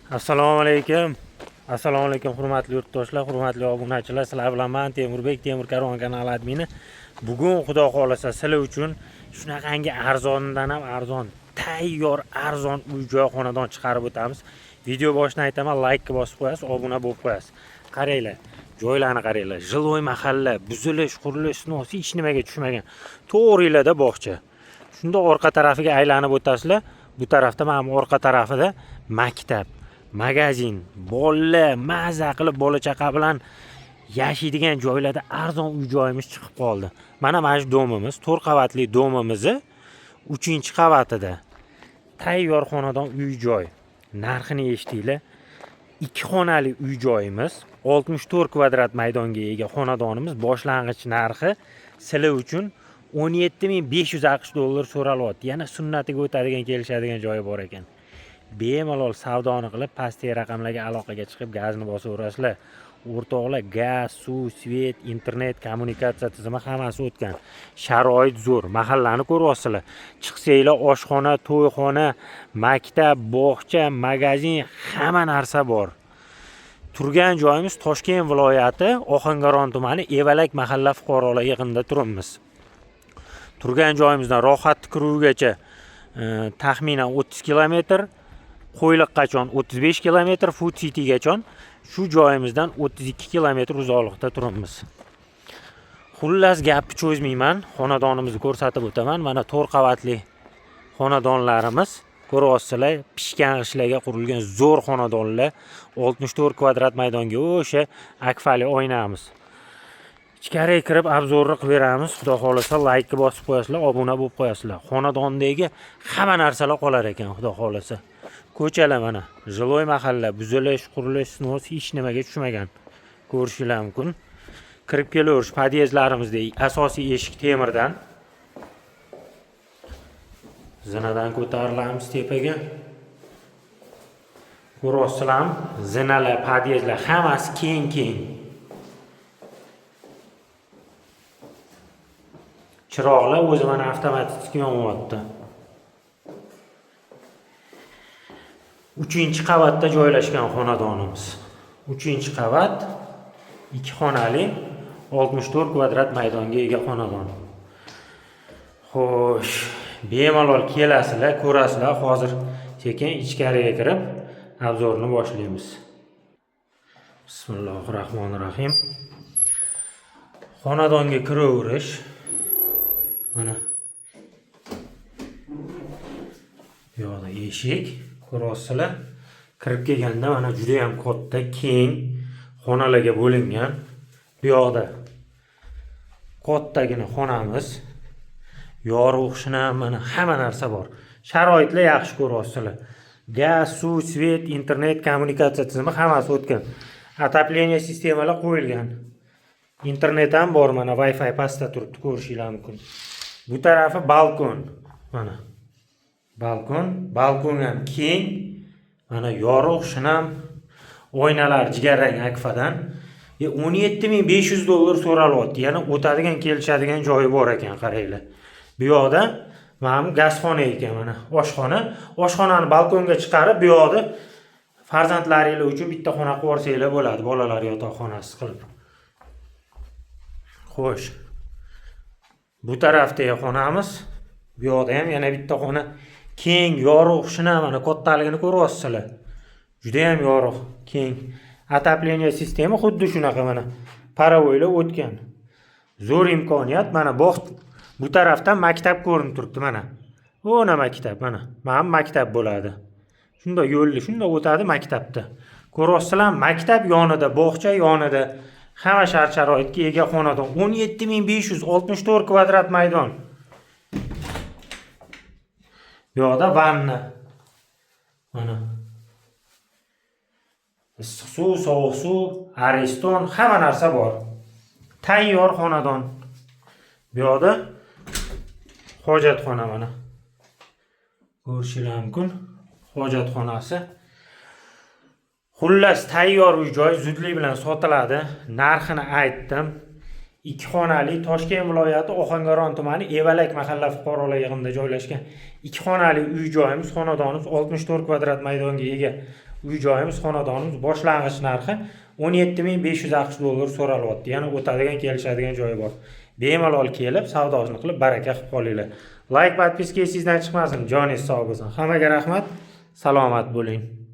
Assalomu alaykum. Assalomu alaykum hurmatli yurtdoshlar, hurmatli obunachilar. Sizlar bilan men Temurbek, Temur Karvon kanali admini. Bugun Xudo xolasa sizlar uchun shunaqangi arzondan ham arzon, tayyor arzon uy-joy xonadon chiqarib o'tamiz. Video boshidan aytaman, like bosib qo'yasiz, obuna bo'lib qo'yasiz. Qaranglar, joylarni qaranglar. Жилой mahalla, buzilish, qurilish, снос hech nimaga tushmagan. To'g'ringlarda bog'cha. Shunda orqa tarafiga aylanib o'tasizlar. Bu tarafda mana bu orqa tarafida maktab, magazin, bolalar maza qilib bola chaqa bilan yashaydigan joylarda arzon uy joyimiz chiqib qoldi. Mana shu domimiz, 4 qavatli domimizni 3-qavatida tayyor xonadon uy joy. Narxini eshitdinglar. 2 xonali uy joyimiz, 64 kvadrat maydonga ega xonadonimiz boshlang'ich narxi sizlar uchun 17 500 AQSh dollar so'ralyapti. Yana sunnatiga o'tadigan, kelishadigan joyi bor ekan. Bemalol savdoni qilib, pastdagi raqamlarga aloqaga chiqib, gazni bosaverasizlar. O'rtoqlar, gaz, suv, svet, internet, kommunikatsiya tizimi hammasi o'tgan. Sharoit zo'r. Mahallani ko'ryapsizlar. Chiqsanglar oshxona, to'yxona, maktab, bog'cha, magazin, hamma narsa bor. Turgan joyimiz Toshkent viloyati, Ohangaron tumani, Evalak mahalla fuqarolar yig'inida turibmiz. Turgan joyimizdan Rohat tukuruvigacha taxminan 30 kilometr, Qo'yliqqachon 35 kilometr, Food Citygacha shu joyimizdan 32 kilometr uzoqlikda turibmiz. Xullas, gapni cho'zmayman, xonadonimizni ko'rsatib o'taman. Mana 4 qavatli xonadonlarimiz, ko'ryapsizlar, pishgan g'ishtlarga qurilgan zo'r xonadonlar, 64 kvadrat maydonga o'sha akfali oynamiz. Ichkariga kirib обзор ni qilib beramiz. Xudo xolasa like bosib qo'yasizlar, obuna bo'lib qo'yasizlar. Xonadondagi hamma narsalar qolar ekan, Xudo xolasa. Ko'chalar mana, жилой mahalla, buzilish, qurilish, снос hech nimaga tushmagan. Ko'rishinglar mumkin. Kirib kelaverish podyezdlarimizda asosiy eshik temirdan. Zinadan ko'tarilamiz tepaga. Ko'ryapsizlarmi? Zinalar, podyezdlar hammasi keng-keng. Chiroqlar o'zi mana avtomatik yonyapti. 3-qavatda joylashgan xonadonimiz. 3-qavat, 2 xonali, 64 kvadrat maydonga ega xonadon. Xo'sh, bemalol kelasizlar, ko'rasizlar. Hozir sekin ichkariga kirib обзор ni boshlaymiz. Bismillahirrohmanirrohim. Xonadonga kiraverish. Mana bu yoqda eshik, ko'ryapsizlar. Kirib kelganda mana juda ham katta, keng xonalarga bo'lingan. Bu yoqda kattagina xonamiz. Yorug', shinam, mana hamma narsa bor. Sharoitlar yaxshi, ko'ryapsizlar. Gaz, suv, svet, internet, kommunikatsiya tizimi hammasi o'tgan. Отопление sistemalar qo'yilgan. Internet ham bor, mana Wi-Fi pastda turibdi, ko'rishinglar mumkin. Bu tarafi balkon. Mana balkon, balkon ham keng. Mana yorug', shinam, oynalar jigarrang akfadan. 17 500 dollar so'ralyapti. Yana o'tadigan, kelishadigan joyi bor ekan, qaranglar. Bu yoqda mana bu gazxona ekan, mana oshxona. Oshxonani balkonga chiqarib, bu yoqda farzandlaringlar uchun bitta xona qilib yuborsanglar bo'ladi, bolalar yotoqxonasi qilib. Xo'sh. Bu tarafdagi xonamiz, bu yoqda ham yana bitta xona, keng, yorug', shinam, mana kattaligini ko'ryapsizlar. Juda ham yorug', keng. Отопление sistema xuddi shunaqa, mana паровой lar o'tgan. Zo'r imkoniyat, mana bog' bu tarafdan maktab ko'rinib turibdi mana. O'na maktab mana. Mana bu maktab bo'ladi. Shunda yo'lli, shunda o'tadi maktabda. Ko'ryapsizlar, maktab yonida, bog'cha yonida hamma shart-sharoitga ega xonadon. 17 564 kvadrat maydon. Bu yoqda vanna. Mana. Issiq suv, sovuq suv, Ariston, hamma narsa bor. Tayyor xonadon. Bu yoqda hojatxona mana. Ko'rishinglar mumkin. Hojatxonasi. Xullas, tayyor uy joy zudlik bilan sotiladi. Narxini aytdim. 2 xonali Toshkent viloyati Ohangaron tumani Evalak mahalla fuqarolar yig'inida joylashgan 2 xonali uy joyimiz, xonadonimiz 64 kvadrat maydonga ega. Uy joyimiz, xonadonimiz boshlang'ich narxi 17 500 AQSh dollari so'ralyapti. Yana o'tadigan, kelishadigan joyi bor. Bemalol kelib, savdosini qilib, baraka qilib qolinglar. Layk, подписка esingizdan chiqmasin. Joningiz sog' bo'lsin. Hammaga rahmat. Salomat bo'ling.